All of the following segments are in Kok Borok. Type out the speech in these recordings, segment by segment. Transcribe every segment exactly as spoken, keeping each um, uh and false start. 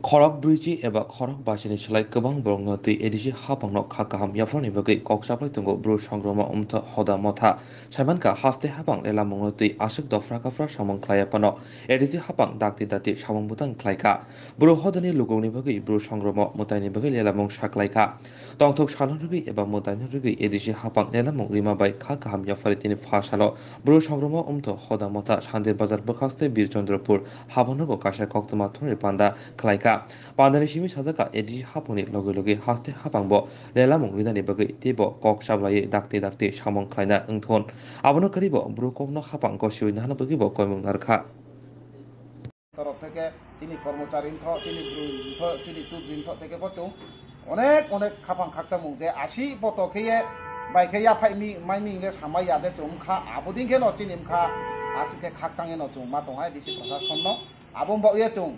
Khorok brwichi eba khorok basini slai kwbang borokno twi A D C hapangno kha kaham yapharni bagwi kok chaplai tongo Bru Songroma Umtho Hoda Motha. Saimankha, haste hapang lelamungno twi aswk dofra kaphra samung khlai phano A D C hapang dakti dakti samung bwtang khlaikha. Bru hodani lukungni bagwi Bru Songroma mwtaini bagwi lelamung saklaikha. Tongthok salno rwgwi eba mwtaino rwgwi A D C hapang lelamung rima bai kha kaham yaphari tini pha salo Bru Songroma Umtho Hoda Motha Santir Bazar bwkhaste Bir Chandrapur habanogo kaisa koktwma thumri panda khlaikha. Pandani simi sajaka A D C hapangni logi logi haste hapangbo lelamung rinani bagwi teibo kok chablaiwi dakti dakti samung khlaina wngthun. Abono kwrwibo bru kokno hapang gosiwi nahana bagwibo koimung narwkha. Torok theke chini kormochari wngtho, chini bru wngtho, chini chudri wngtho theke bo chwng onek onek khapang khakchangmung je asi poto khe ye bai khe yaphai mi mai mi hingle samai ya de chwng wngkha, abo din khe no chini wngkha, achi khe khakchang ye no chwng ma tong hai A D C prasasonno. Abo wng bo ye chwng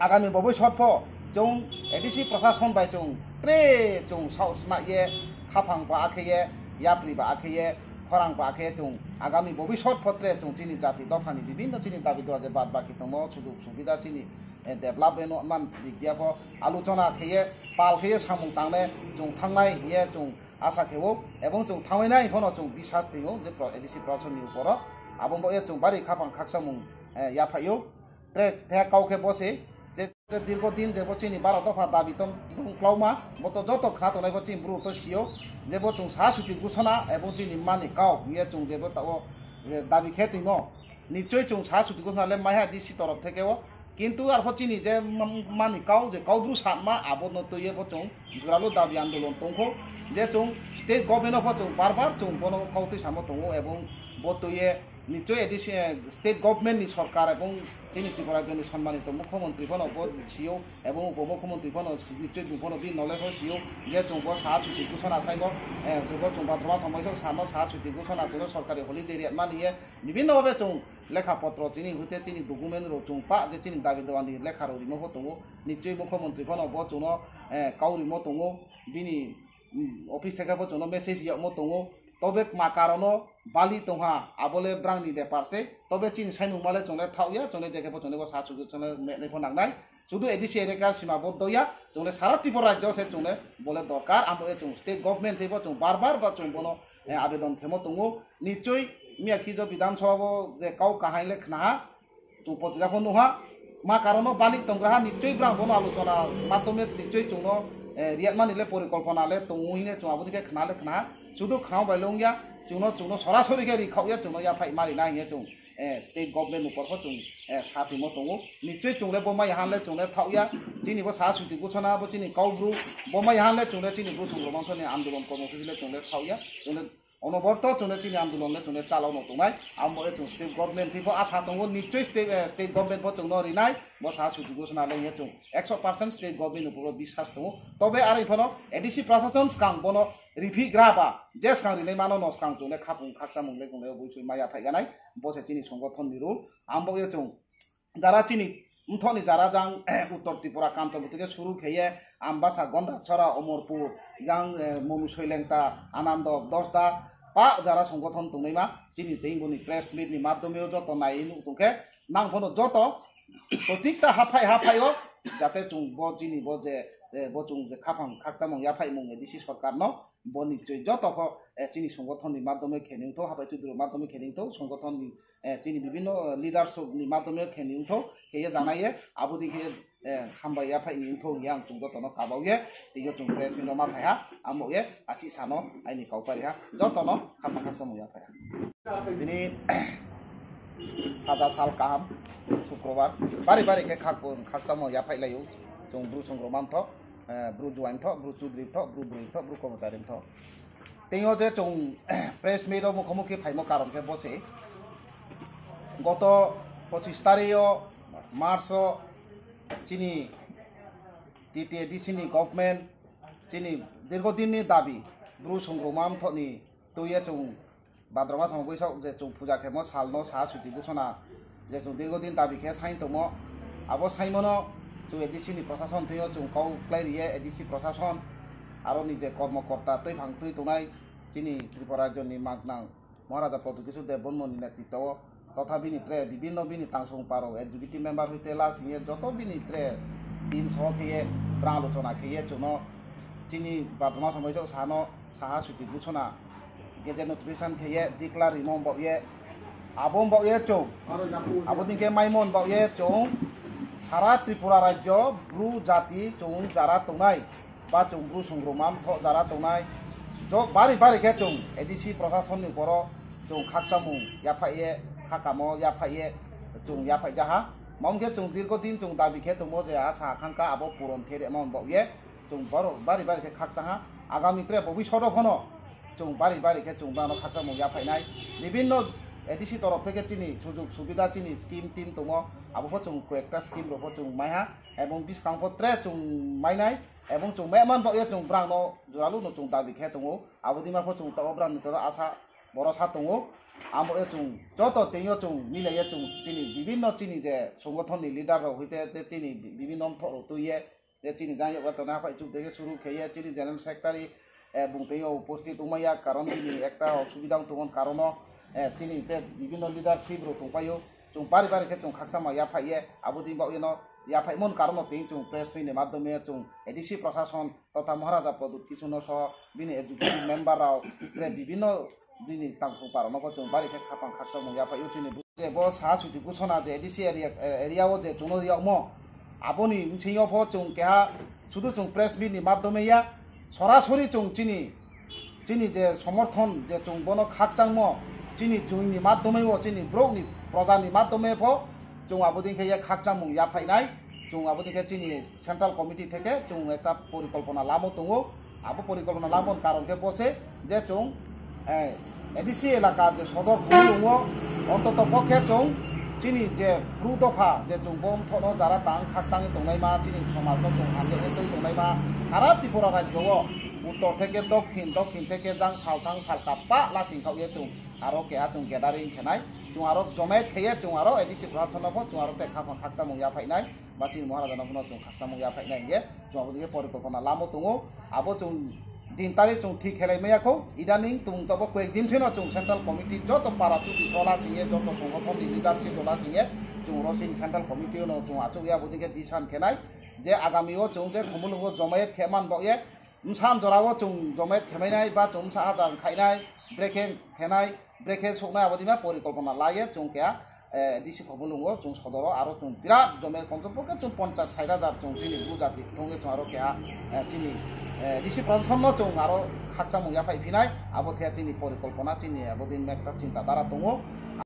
agami boboi sotpho chwng A D C prasason bai chwng tre chwng saos ma ye khaphang ba khe ye yapri ba khe ye khorang ba khe chwng agami boboi sotpho tre chwng chini jati dophani bibinno chini dabi dua je bad baki tongmo sujug subida chini, eh, development man dik dia pho aluchona khe ye pal khe ye samung tangne chwng thangnai hiye chwng asa khe o ebong chwng thangwi nai phono chwng bisas tingo je pro-, A D C prasasonni uporo abo wng bo ye chwng bari khaphang khakchangmung, eh, yaphaio. Tre, te kau khe bo se, je, je dirgo din je bo chini baro dopha dabi tong, tong klauma, bo to joto khna tongnai bo chini bru to sio, je bo chwng sa suti gusona, ebong chini mani kau, ye chwng je bo ta o, eh, dabi khe timo. Nichoi chwng sa suti gusona le maiha D C torop theke o, kintu arpho chini je ma-, mani kau, je kau bru satma, abo no twi ye bo chwng juralu dabi andolon tongkho, je chwng state government o pho chwng bar bar chwng bono kau twi samo tongo, ebong bo twi ye Nichoi A D C, eh, state government ni sorkar ebong chini Tripura rajyoni sonmanito mukhyamantri phano bo sio ebong upomukhyamantri phano si-, nichoi bung phano bini knowledge o sio je chwng bo sa chuti gusana saino, eh, bo chwng bathroom o thangbai sok sano sa chuti gusana chwngno sorkari holiday riyatmani ye bibinno bhabe chwng lekha potro chini hoite chini document rok chwng pa je chini dabi dawani lekha rok rimo pho tongo. Nichoi mukhyamantri phano bo chwngno, eh, kau rimo tongo bini, mm, office theke bo chwngno message yokmo tongo. Tobe ma karono bali tongha, abole brangni bepar se. Tobe chini saimung male chongle thaoya, chongle jekhe bo chongle bo sa chuju chongle menai pho nangnai. Chudu A D C elaka sima bo doya, chongle sara Tripura rajyo se chongle bole dorkar, amo e chong state government thebo chong bar bar ba chong bono, eh, abedon khemo tongo. Nichoi miya kijo Bidhan Sabha bo je kau kahai le khnaha, chwng potrika pho nukha, ma karono bali tongraha nichoi brang bono aluchona madhyome nichoi chwngno, eh, riyatmani le porikolpona le tongo hine chwng abo dike khna le khna, chudu khna bai le wngya, chwngno, chwngno sorasori khe rikhaoya, chwngno yaphai mari na hine chwng, eh, state government upor pho chwng, eh, satimo tongo, nichoi chwng le bo mai han le chwng le thaoya, chini bo sa suti gusana bo chini kau bru, bo mai han le chwng le chini bru chwng romang thani andolon kormosuchi le chwng le thaoya, chwng le Onoborto chwngno chini andolon le chwngno chalokno tongnai, amo e chwng state government thwibo asa tongo, nichoi state, eh, state government bo chwngno rinai, bo sa suti gusana lengya chwng ekso percent state government ni upor biswas tongo. Tobe arwi phano A D C prashason swkang bono riphi gra ba, je swkang rinai mano no swkang chwngno khapung khakchamung le chwngno bui sui maya phaiganai, bo se chini songothon ni rule, amo e chwng Jara chini mthokni jara jang Uttor Tripura Kanto bwtwi khe suru kheye Ambasa, Gondachora, Omorpur, jang, eh, Monu Soilengta, Anando, Dosda, pa jara songothon tongnaima chini tei boni press meet ni madhyome o joto naiwi nuk tongkhe nang phano joto protikta haphai haphai o jate chwng bo chini bo je, eh, bo chwng je khaphang khakchamung yaphaimung A D C sorkar no bo nichoi joto kho, eh, chini songothon ni madhyome khe nungtho, haphai chudru madhyome khe nungtho, songothon ni eh, chini bibinno, eh, leaders rok ni madhyome khe ni wngthok, khe ye janai ye, abo di khe, eh, hambai ya phai ni wngthok hingye ang chwng jotono kabao ye, tei ye chwng press meet rok ma phai ha, amo ye, achi sano aini kau pari ha, jotono khapang khakchangmung ya phai ha. Tini saja sal kaham, Sukrobar, bari bari khe khak-, khakchangmung ya phai lai o, chwng bru chwng rok manthok, eh, bru juain thok, bru chudri thok, bru bwrwi thok, bru kormochari thok. Tei o je chwng press meet o mukha mukhi phaimo karon khe bo se. Goto pochis tarik o March o chini T T A D C ni government chini dirgo din ni dabi bru songrokma mthok ni twi ye chwng Bhadrama song bwsok je chwng puja khemo salno sa chuti gusona je chwng dirgo din dabi khe sai tongmo. Abo saimono chwng A D C ni prashason thwio chwng kok klai riye A D C prashason aro ni je kormo korta twiphang twi tongnai chini Tripura rajyo ni maknang Maharaja Pradyut Kishore Debbarma ni netritwo o totha bini tre bibinno bini tangsong paro executive member hoite la singye joto bini tre team soho khe ye brang alochona khe ye chwngno chini badruma somoi sano saha suti gusona gazette notification khe ye declare rimo wng bawk ye abo wng bawk ye chwng abo dingkhe maimo wng bawk ye chwng sara Tripura rajyo Bru jati chwng jara tongnai ba chwng Bru songrwma mthoh jara tongnai jok bari bari khe chwng A D C proshasonni boro chwng khakchangmung yaphai ye khakamo yaphai ye chwng yaphai jaha. Mom khe chwng dirgo din chwng dabi khe tongmo je a sa khangka abo puron khe rema wng bawk ye chwng borok bari bari khe khakchangha. Agami tre bobishoto phano chwng bari bari khe chwng brano khakchangmung yaphainai. Bibinno A D C torof theke chini sujug subida chini scheme team tongo, abo pho chwng koyekta scheme rok pho chwng maiha, ebong bwskang pho tre chwng mainai, ebong chwng maiman bagwi chwng brangno juralu no chwng dabi khe tongo, abo dima pho chwng tongo brangni toro asa borosa tongo. Abo e chwng joto tengyo chwng milaiye chwng chini bibinno chini je songothon ni leader rok hoite je chini bibinno mthok rok twiye je chini jang yago tongnai haphai chuk dege suru kheye chini general secretary, eh, bung tei o upasthit wngmaya karon bini ekta osubida wng tongo karono, eh, chini te bibinno leadership rok tongpaio chwng bari bari khe chwng khakchangma yaphai ye abo dini bagwi no yaphaimon karono tei chwng press meet ni madhyome chwng A D C proshashan totha Maharaja Pradyut Kishore no soho bini executive member rok tre bibinno bini tangphung parano bo chwng bari khe khapang khakchangma yaphaio chini je bo saha suti gusona je A D C area, eh, area o je chwngno riyokmo, aboni bsingyo pho chwng keha sudu chwng press meet ni madhyome ya, sorasori chwng chini, chini je somorthon je chwng bono khakchangmo, chini join ni madhyome o chini borok ni proja ni madhyome pho chwng abo dingkhe ya khakchangmung yaphainai, chwng abo dingkhe chini Central Committee theke chwng ekta porikolpona lamo tongo. Abo porikolpona lamoni karon khe bo se je chwng, eh, A D C elaka je sodor Khumulwngo, ontoto pokhe chwng chini je Bru dopha je chwng bo mthono jara tang khak tangwi tongnaima, chini somajno chwng hamjakye twi tongnaima, sara Tripura rajyo o uttor theke dokkhin, dokkhin theke jang salthang salka pa lasing khao ye chwng aro keha chwng gathering khenai, chwng aro jomait kheye chwng aro A D C proshasonno pho chwng aro tei khakma khakchangmung yaphainai. Ba chini Maharaja no phano chwng khakchangmung yaphainai hingye chwng abo dike porikolpona lamo tongo. Abo chwng din tarik chwng thik khelai maya kho. Idaning chwng tobo koyek din sino chwng Central Committee joto para chuti sola singye joto songothon ni leadership sola singye chwng oro chini Central Committee no chwng achuk ya abo dike disan khenai je agami o chwng je Khumulwngo jomayet khe man bo ye bwsa jora o chwng jomayet khemainai ba chwng bwsa hajar khainai brekhe khenai brekhe soknai abo dima porikolpona laye chwng keha, eh, D C Khumulwngo chwng sodoro aro chwng birat jome komse pokhe chwng ponchas sait hajar chwng chini Bru jati thwngwi chwng aro keha, eh, chini, eh, D C proshasonno chwng aro khakchangmung yaphai phinai abo the chini porikolpona chini abo din ekta chinta dhara tongo.